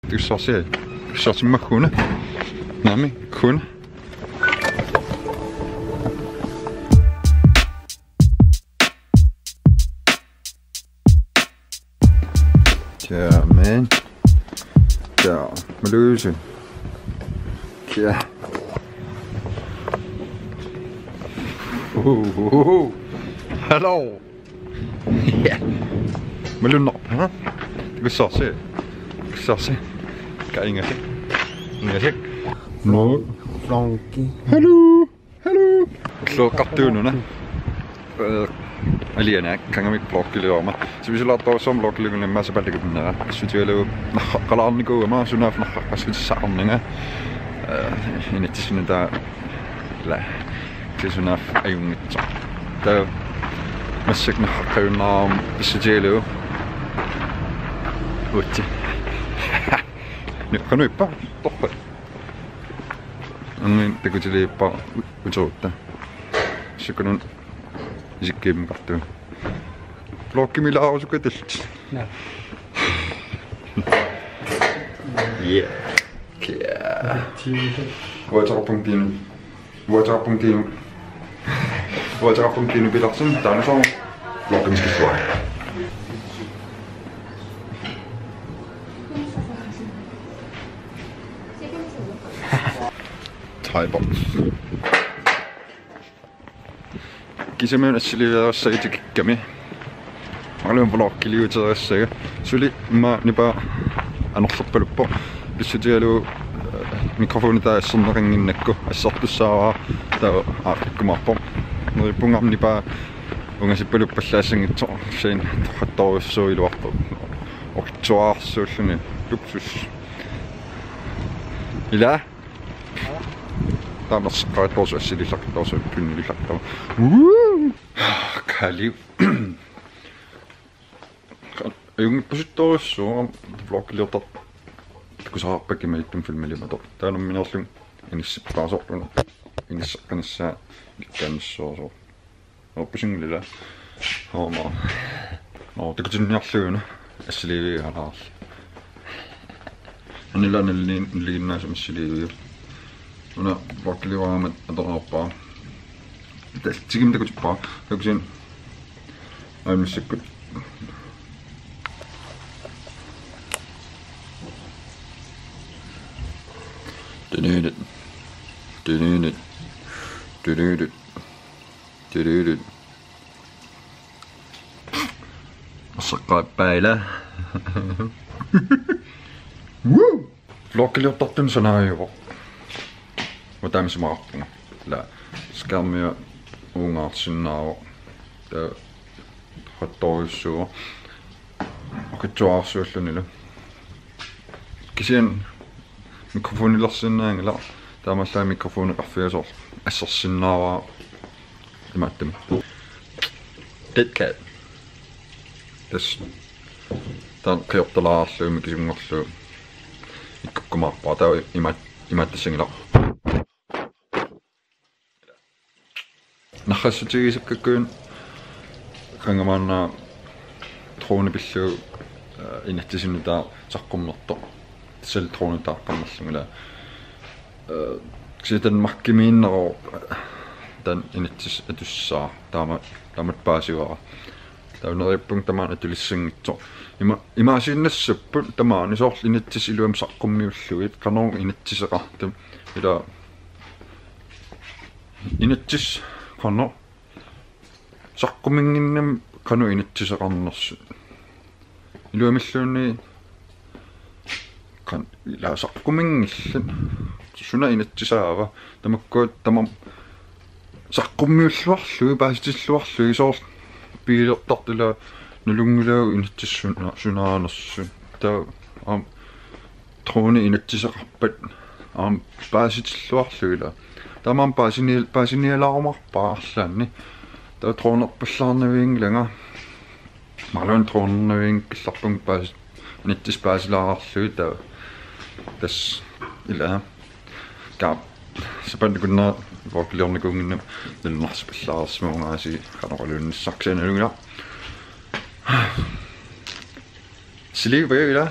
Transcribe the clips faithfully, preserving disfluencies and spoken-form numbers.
Tussarsi. Tussarsi makkuna. Naamik, kuna. Ja, man. Ja, maluusu. Ja. Uhuhu. Hello. Ja. Malunnarpa, ha? Tussarsi. Tussarsi. Ka ingasik. Ingasik. No. Flunky. Hello. Hello. Ulloqeqqartuununa. Eh, alianaak kangamik vloggiliorama. Sivisulaartorsuarmik vloggiliorama sapaatit akunnera. Assutigalugu narraqalaarnikuugama sunaaffa narraqassutissaqarnanga. Eh, inatsisinut taa la. Kisunaaffa ajunngitsoq. Taa massakkut narraqqiunnaarama assutigalugu. Uutsi. Nuqqanuippa. Torpa. Angin takutiliippa utoutta. Sikunun isikkiimmukartuun. Vloggimilaarusukatallit. Ja. Yeah. Yeah. Uateqarpunga Tinu. Uateqarpunga Tinu. Uateqarpunga Tinu Petersen. Taanna soo. Vloggimi skiffuara. Thai box. Kisimiun assiliiviarassagikkami. Aluun vloggiliuteerassaga. Suli immaqa nipaa anorlerpaluppoq. Pissutigalugu, eh, mikrofoni taa asserneqannginnakku. Assertussaavara taa aaqqikkumaarpoq. Neriuppunga aamma nipaa ungasippaluppallaassangitsoq. Sen torrattorujussuuvoq iluarpoq. Ortsuaarsuulluni. Luksus. Ila. Tamerseqqaartorsu assilillaqqittorsu pinnilillaqqittorsu. Woo! Kali. Ajunngippassuttorujussuuvoq vloggiliortartoq. Takusaqarpakka imaattumik filmiliortartoq. Taanna nammineerlunga inissippaasorlunga. Inisseqqinnissaa ilikkaannissuusoq. Orpusinngilila. Hooma. Nå, takutinniarluguna. Assiliivigaluarlunga. Anila nalliin-, nalliinnaasumik assiliivigaluarlunga. Una vloggiliorama atornerpara. Tassagami takutippara. Takusin. Aamma massakkut. Tunuunut. Tunuunut. Tunuunut. Tududu. Massaqqaappaila. Woo! Vloggiliortartunut sanaajuvoq. Uanga taama isumaqarpunga. La skærmia uungaarsinnaavoq. Taa hattorujussuuvoq. Oqitsuararsuullunilu. Kisianni mikrofonilersinnaanngilaq, taamaallaat mikrofoneqarfigasoq assersinnaavara imaattumik. Dead cat. Tassa. Taanna qiortalaarlugu mikisunngorlugu ikkukkumaarpara. Taava imaat-, imaattassanngilaq. Narrassutigisakkakkit qanga maanna drone pillugu, eh, inatsisinut taa saqqummertoq. Tassa drone taaqqammerlunga ilaa. Eh, kisianni Danmarkimiinneruvoq, eh, taanna inatsit atussaa taama, taamatut paasivara. Taava neriuppunga tamaani atulissanngitsoq. Ima-, imaasiinnassapput tamaani soorlu inatsit iluamik saqqummiullugit, qanoq inatsiseqartut. Ilaa inatsit qanoq saqquminnginnami qanoq inatsiseqarnersut. Iluamilluunniit qan-, ilaa saqquminngillat. Suna inatsisaava? Tamakkua tamarmik saqqummiulluarlugit, paasitilluarlugit, soorlu biilertartut ilaa nalunngilagut inatsit suna-, sunaanersut. Taava aamma drone inatsiseqarpat aamma paasitilluarlugit ilaa. Taamaammat paasini-, paasinialaarumaarpara arlaanni. Taava dronerpallaarnavianngilanga. Imaluunniit dronernavianngikkallarpunga paas-, inatsit paasilaarlugit taava. Tassa ilaa. Kaa, sapaatit akunnera vloggiliornikuunnginnama nalunarsipallaarsimavunga aasiit qanoq oqaluunnissaq kisianni nalunngilara. Siliivaja ilaa.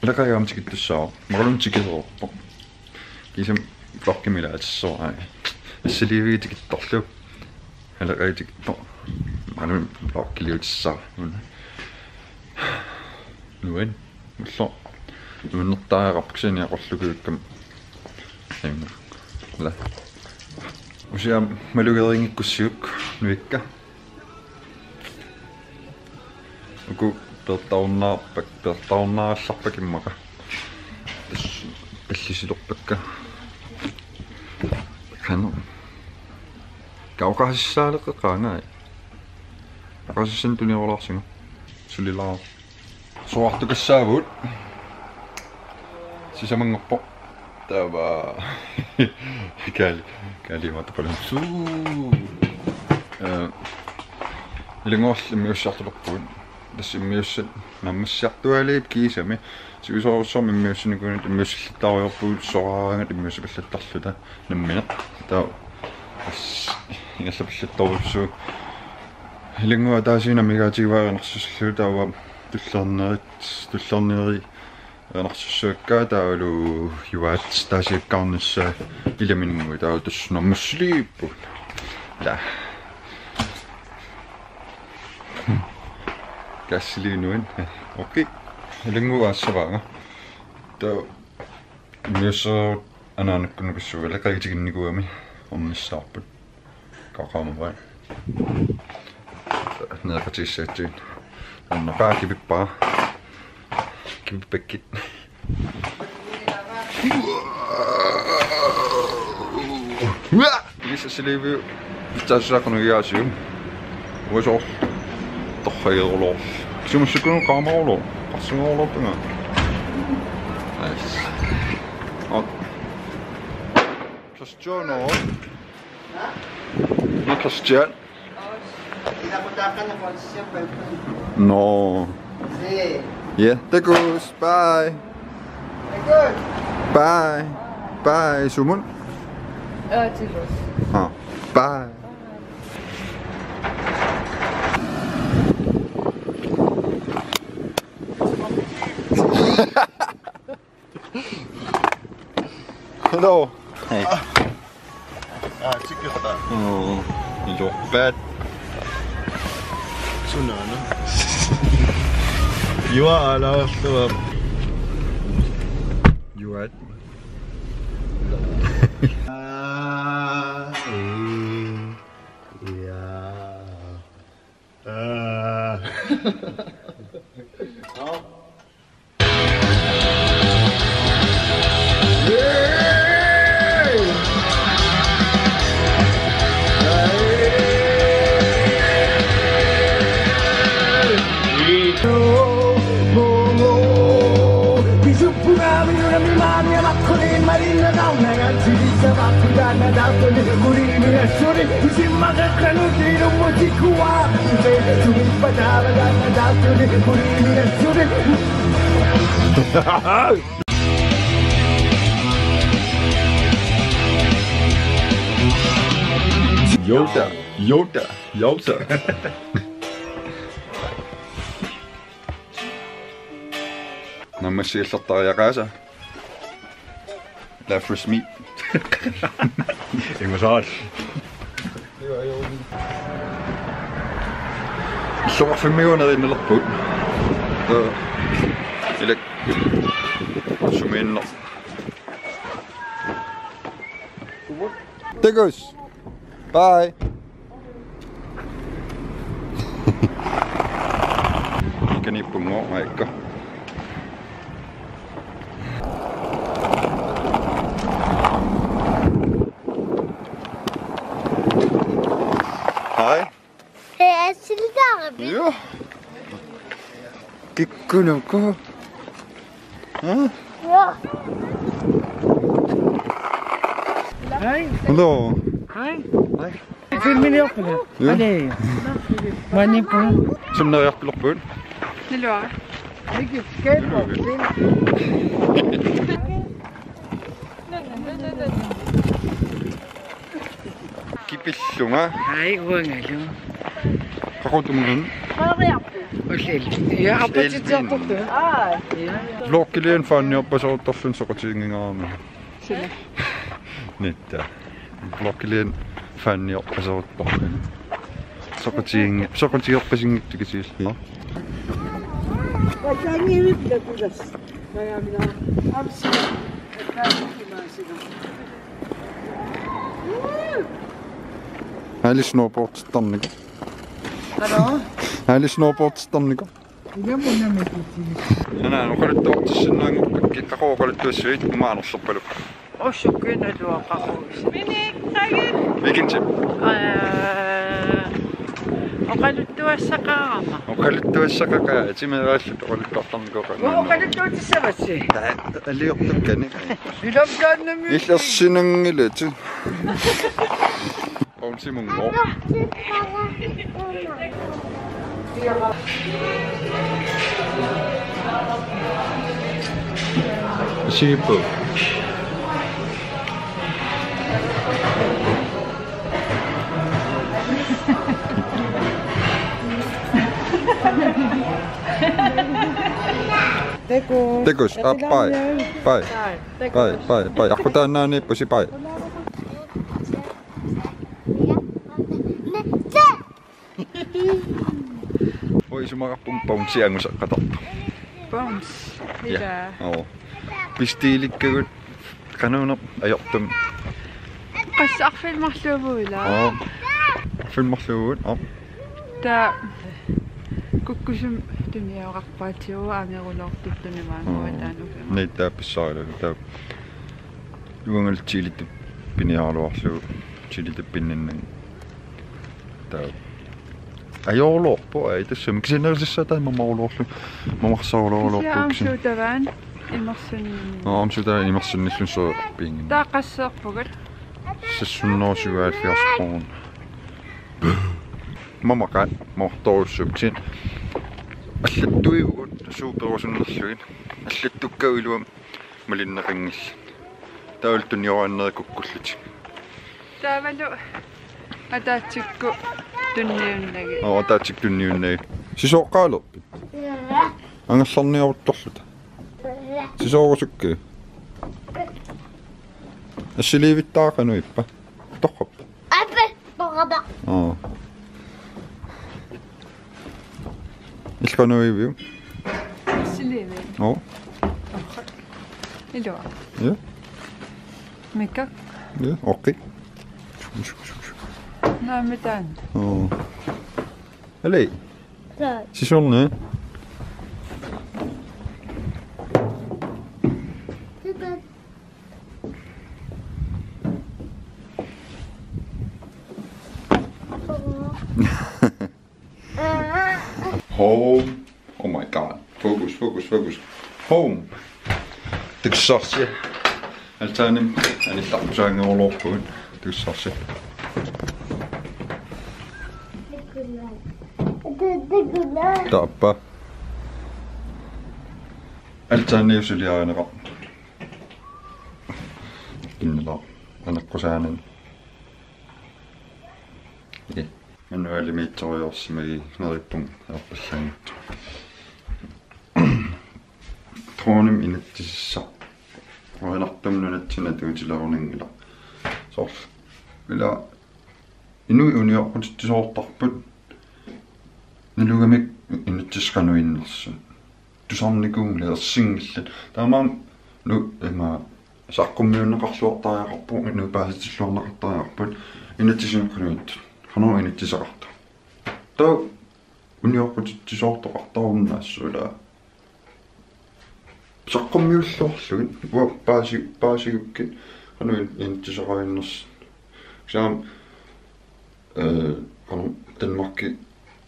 Ilaqaaq aamma tikittussaavoq. Marlunnik tikittoq. Kiisami vloggimi ilaatissuara. Assiliiviit tikittorlu. Ilaqaaq tikittoq. Marlunnik vloggiliutissaara. Nuann. Ulloq. Nuannertariaqarpoq kisianni aqullukuukkama. Aamma. Ila. Usiam malugeriinngikkussiuk nuikka. Uku peertarunnaarpak, peertarunnaarallarpakka immaqa. Tassa pallisilerpakka. Qanoq. Kauqasissaaleqeqaangai. Kauqasissan tuniorulaarsinga. Sulilaar. Soorlu kassaagut. Sisamanngorpoq. Taava. Kaali, kaali mata palam. Suu. Eh, ilanngullugu immiussiartulerpugut. Tassa immiussat naammassiartuaaliit kiisami. Siusoorsuarmi immiussinikuuneq immiussillattaarujoorpugut soraangat immiussapallattarluta nammineq. Taava. As, ingerlapallattorujussuuvoq. Ilanngua taasiinami igaatigivaa erinarsussaallugu taava tullernerit, tullernerit erinarsussavakka taavalu juaat taasiakkaarnissaa ilaminnguit taava tassa naammassiliippugut. Ila. Kassiliinuin. Okay. Ilanngua assavaanga. Taava immiussereerut anaanakkunnukassua ilaqaaq tikinnikuugami ornissaarput. Kaqaamavai. Neeqatigissagatsigit. Annaqaa kipippara. Kipippakkit. Ilisa siliviu. Pitsaassaaqqunugiaasium. Uasoq. Torrageruloor. Kisianni massakkut qaamaruloor. Qarsungaruloortunga. Nice. Ot. Just join all. Nå, Christian. Nå. Ja, det er godt. Bye. Bye. Bye, Sumon. Ja, til os. Ah, bye. Hello. Hey. Ah, tikkertaa. Oh, you look bad. Sunaana. You are allowed to, uh, you are. Ah, eh, yeah. Ah. Yoda, Yoda, Yoda. Naammassigallartariaqaasa. Ila fresh meat. Imasaal. Illoqarfimmiuunerit innalerput. Ila. Sumiinneq. Takuss. Bye. Ikaniippunngooq maikka. Hej. Hej, er det Silkeborg? Jo. Kikkunuku. Hæ? Ja. Hej. Hallo. Hej. Hej. Filmiliorpunga. Ja. Ane. Manippu. Sumneriartulerput. Nilua. Hej, skateboard. Kipillunga. Hej, uangalu. Qaqutumugan. Qoriarpu. Ulli. Ja, appatitsiartortu. Aa, ja. Vloggilian fanniorpasoortorluni soqutiginnginngaarami. Sila. Nitta. Vloggilian fanniorpasoortorluni. Soqutiginngi-, soqutigeqqisinngikkisi. Aali snowboardittarnikoq. Hallo? Aali snowboardittarnikoq. Ila munna mekiti. Ana oqaluttuartissinnaanngorpakka, qaqu oqaluttuassuit, imaanersorpalu. Osukkinaluaqaquusi. Weekendip. Aa, oqaluttuassaqarama. Oqaluttuassaqaqaanga, timeraallut oqaluttuartarnikoqaanga. Oqaluttuutissavassi. Taa, aliortukkani. Ilamtaannami. Illersinanngilatit. Bouncy-munngooq. Siippu. Tekus. Tekus, aa, pai. Pai. Pai, pai, pai. Aqqutaannaaniippusi, pai. Oi, isumaqarpunga bouncy anguseqqatartoq. Bouncy. Ja. Ila. Oo. Bestilikkagut qanuuneq ajortumik. Qassit arfineq-marluuvugut ila. Oo. Arfineq-marluuvugut. Oo. Taava kukkusumik tuniorarpaatigut angerulortuttunik maannguataanukama. Nitta pissarlu taava. Uangalu Chilitut piniaraluarlugu, Chilitut pinninnanga. Taava. Ajoraluarpoq, ai, tassami kisianni nerisassaat taava mamaruloorlugu, mamarsarulaarlugu. Kisianni aamma suut tavaana imersunni. Aa, aamma suut tavaana imersunnilluunniit soorpiinngin. Taava qasseerpugut? Seks hundrede syvoghalvfjerds kroner. Mamaqaat, mamartorujussuupput kisianni. Allattuivugut suut perusunnerlugit. Allattukkagut iluamik malinneqanngillat. Taavalu tunioraannerit kukkullutik. Taavalu ataatsikkut tunniunnagit. Oo, ataatsikkut tunniunnagit. Sisooqqaalerpit? Angerlarniaruttorluta. Sisoorusukkit? Assiliivittaaq qanoq ippa? Torrappa? Ape, torrappa. Oo. Illit qanoq iviuk? Assiliiviuk? Oo. Ilua. Ja. Mikak. Ja, okay. Naamik taanna. Oo. Alai. Taa. Sisorna. Taa. Home. Oh my God. Fokus, fokus, fokus. Home. Takussavarsi. Altaanimi anillarpusaanngorluarpugut. Takussavarsi. Taava. Altaani suliarineqarpoq. Kinnila. Anaqqusaanani. Okei. Manualimiitsorujussuarsimagit neriuppunga ajorpallaanngitsoq. Dronem inatsisissaq. Uanartumik nunatsinni atuutilerunanngilaq. Soorlu. Ila inuit unioqqutitsisoortarput. Nalugamik inatsisissaq qanoq innersut. Tusarnikuunngillat, ersinngillat. Taamaammat nu ima saqqummiunneqarluartariaqarpoq, inuit paasitilluarneqartariaqarput, inatsisinik qanoq ittut. Qanoq inatsiseqartoq. Taava unioqqutitsisoortoqartarunnaassooq ila. Saqqummiulluarlugit, uanga paasi-, paasigukkit, qanoq in-, inatsiseqarinnersoq. Kisianni, øh, qanoq Danmarki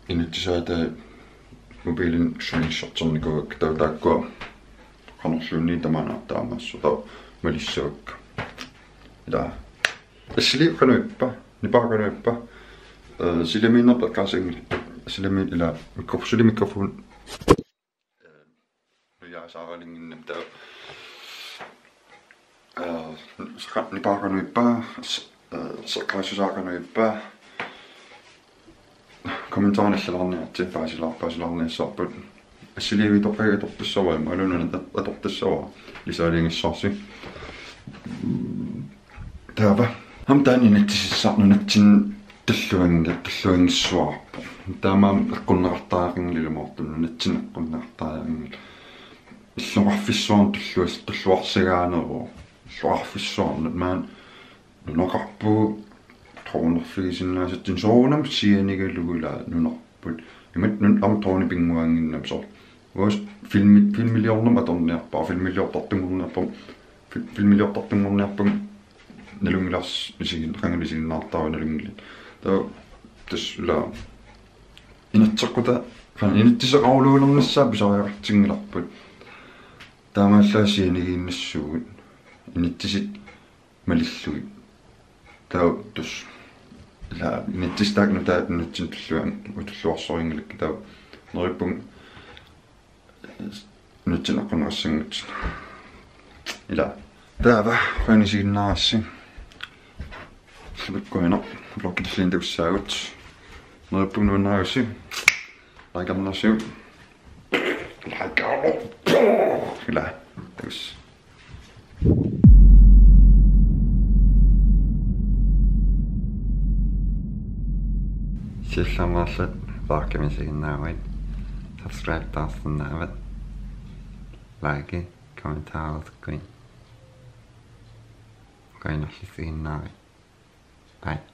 inatsisaata mobiilinik suliassarternikuuakka taava taakkua qanorluunniit tamaana taamaassoq taava malissavakka. Ila. Assiliivik qanoq ippa, nipaaq qanoq ippa, øh, silamiinnarput eqqaasanngillat, silamiin ila mikrof-, suli mikrofon. Øh, nujaasaaralinnginnami taava. Øh, seqa-, nipaaq qanoq ippa, s-, øh, seqqaassusaa qanoq ippa. Kommentarini allalaarniarti paasilaar-, paasilaarniassarput. Assiliivitoqqaga atortassavara, imaluunniit at-, atortassavara. Lisaaliinngissavarsi. Taava. Aamma taanna inatsisissaq nunatsinni tulluanngi-, tulluanngitsuararpoq. Taamaammat eqqunneqartariaqanngilaq ilumoortumik nunatsinni eqqunneqartariaqanngilaq. Illoqarfissuarnut tulluas-, tulluarsagaaneruvoq. Illoqarfissuarnut maani nunaqarpugut qoronerfigisinnaasatsinnik soorunami sianigalugu ilaa nunarput. Imatut aamma dronepinnguaannginnami soorlu. Uagut filmi-, filmiliornermut atorniarpara, filmiliortartunngorniarpunga, fil-, filmiliortartunngorniarpunga nalunngilarsi isigin-, qangali isiginnaartarpara nalunngilat. Taava tassa ilaa inatseqquta-, qan-, inatsiseqaruluulernissaa pisariaqartinngilarput. Taamaallaat sianigiinnassuugut. Inatsisit malillugit. Taava tassa ilaa inatsisit taakku nutaat nunatsinni tulluan-, tulluarsorinngilakkit taava. Neriuppunga nunatsinni eqqunneqassanngitsunik. Ilaa. Taava, qujanaq isiginnaarassi. Illit qujanaq, vloggi tulliani takussaagut. Neriuppunga nuannarigussi. Like-ernersiuk. Like-er. Ilaa. Takuss. Siullermeerlutit vloggimik isiginnaaravit. Subscribe taarsinnaavat. Like, kommentaarikkuit. Qujanarlu isiginnaaravit. Bye.